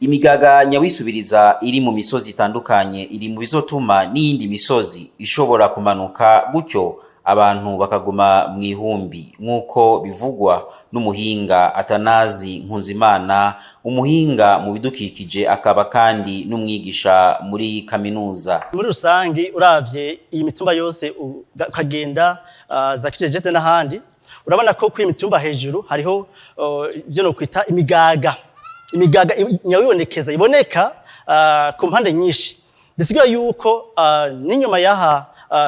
Imigaga nyawisubiriza iri mu misozi itandukanye iri mu bizotuma n'iyindi misozi ishobora kumanuka, gutyo abantu bakaguma mu ihumbi, nk'uko bivugwa n'umuhinga Atanazi Nkunzimana, umuhinga mu bidukikije akaba kandi n'umwigisha muri kaminuza. Muri rusangi, uravye iyi mitumba yose, ukagenda za Kijejete n'ahandi, urabona ko kuri iyi mitumba hejuru hariho ivyo nokwita imigaga nyawibonekeza iboneka ku mpande nyinshi. Bisigura yuko n'inyuma y'aha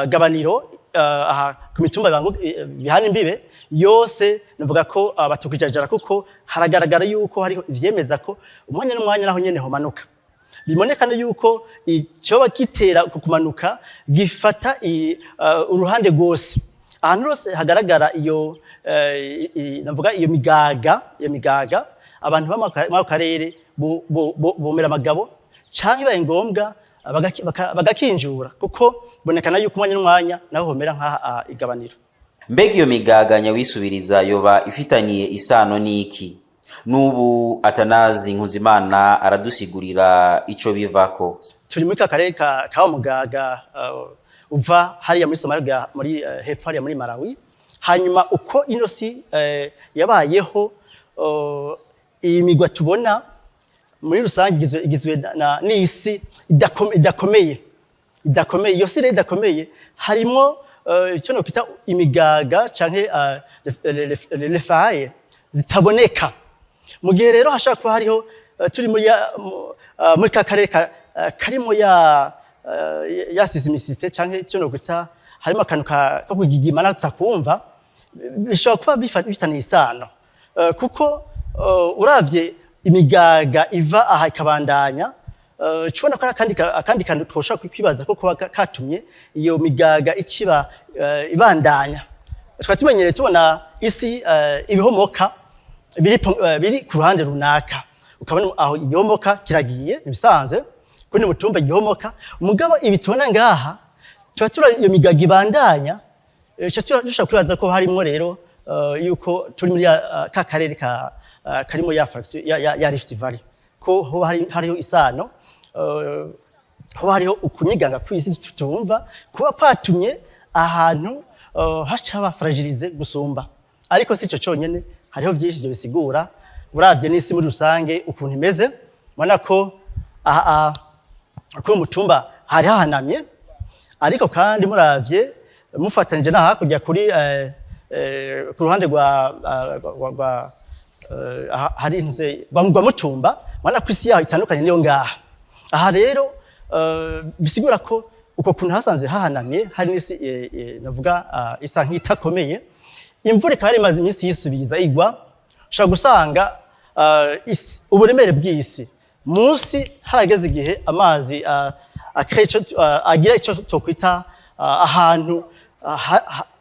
gabaniro, aha ku mitumba bihana imbibe yose, navuga ko batukijajara, kuko haragaragara yuko hariho ivyemeza ko umwanya n'umwanya naho nyene homanuka. Bibonekana yuko icyoba gitera uku kumanuka gifata uruhande rwose, ahantu hose hagaragara iyo navuga iyo migaga. Abantu bo muri ako karere bomera amagabo, canke bibaye ngombwa bagakinjura, kuko bonekana yuko umwanya n'umwanya naho homera nk'aha igabaniro. Mbega iyo migaga nyawisubiriza yoba ifitaniye isano n'iki? N'ubu Atanazi Nkunzimana aradusigurira ico bivako. Turi muri ka karere ka wa mugaga uva hariya muri Somalia, muri hepfo hariya muri Malawi. Hanyuma uko ino si yabayeho, iyi migwa tubona muri rusange igizwe n'isi idakomeye. Iyo si rero idakomeye, harimo icyo nokwita imigaga canke les failles zitaboneka. Mu gihe rero hashobora kuba hariho turi muri ka karere karimo ya sismicité, canke icyo nokwita harimo akantu ko kugigima natwe tutakumva, bishobora kuba bifitaniye isano. Kuko uravye imigaga iva aha ikabandanya, tubona ko ari akandi kantu twoshobora kwibaza ko kuba katumye iyo migaga ikiba ibandanya. Twari tumenyereye tubona isi ibihomoka biri ku ruhande runaka, ukabona aho igihomoka kiragiye, ibisanzwe kuri mutumba igihomoka. Mugabo ibi tubona ngaha, tuba tura iyo migaga ibandanya, dushobora kwibaza ko harimwo rero yuko turi muri ka karere karimo ya fracture ya Rift Valley, ko hoba hariho isano, hoba hariho ukunyiganga kw'isi tutumva kuba kwatumye ahantu haca haba fragilisé gusumba. Ariko si ico conyene, hariho vyinshi ivyo bisigura. Uravye n'isi muri rusange ukuntu imeze, ubona ko aha kuri mutumba hari hahanamye, ariko kandi muravye mufatanije na hakurya kuri ku ruhande rwa hari ntuze rwa Mutumba, ubona ko isi yaho itandukanye niyo ngaha. Aha rero bisigura ko uko kuntu hasanzwe hahanamye, hari n'isi navuga isa nk'itakomeye, imvura ikaba yari imaze iminsi yisubiriza igwa, ushobora gusanga uburemere bw'isi munsi harageze igihe amazi agira ico twokwita ahantu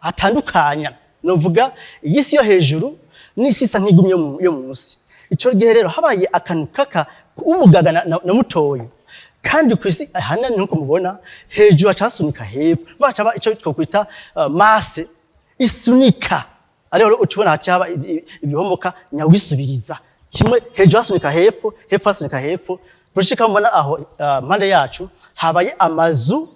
hatandukanya, novuga iyi si yo hejuru n'isi isa nk'igumye yo munsi. Ico gihe rero habaye akantu kaka umugaga na mutoyi, kandi ku isi ahanini nkuko mubona hejuru hacasunika hepfo, baca ba ico twokwita masse isunika. Ariho rero uca ubona haca haba ibihomoka nyawisubiriza, kimwe hejuru hasunika hepfo, hepfo hasunika hepfo, gushika mubona aho mpande yacu habaye amazu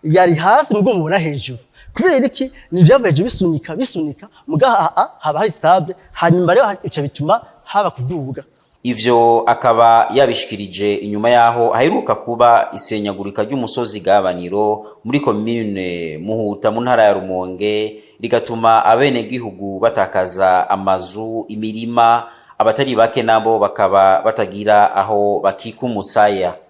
yari hasi, mubwo mubona hejuru. Kubera iki? Ni ivyavuye hejuru bisunika bisunika, mugaha haba hari stable, hanyuma rero bica bituma haba kuduga. Ivyo akaba yabishikirije inyuma yaho haheruka kuba isenyagurika ry'umusozi Gabaniro muri komine Muhuta mu ntara ya Rumonge, rigatuma abenegihugu batakaza amazu, imirima, abatari bake nabo bakaba batagira aho bakika umusaya.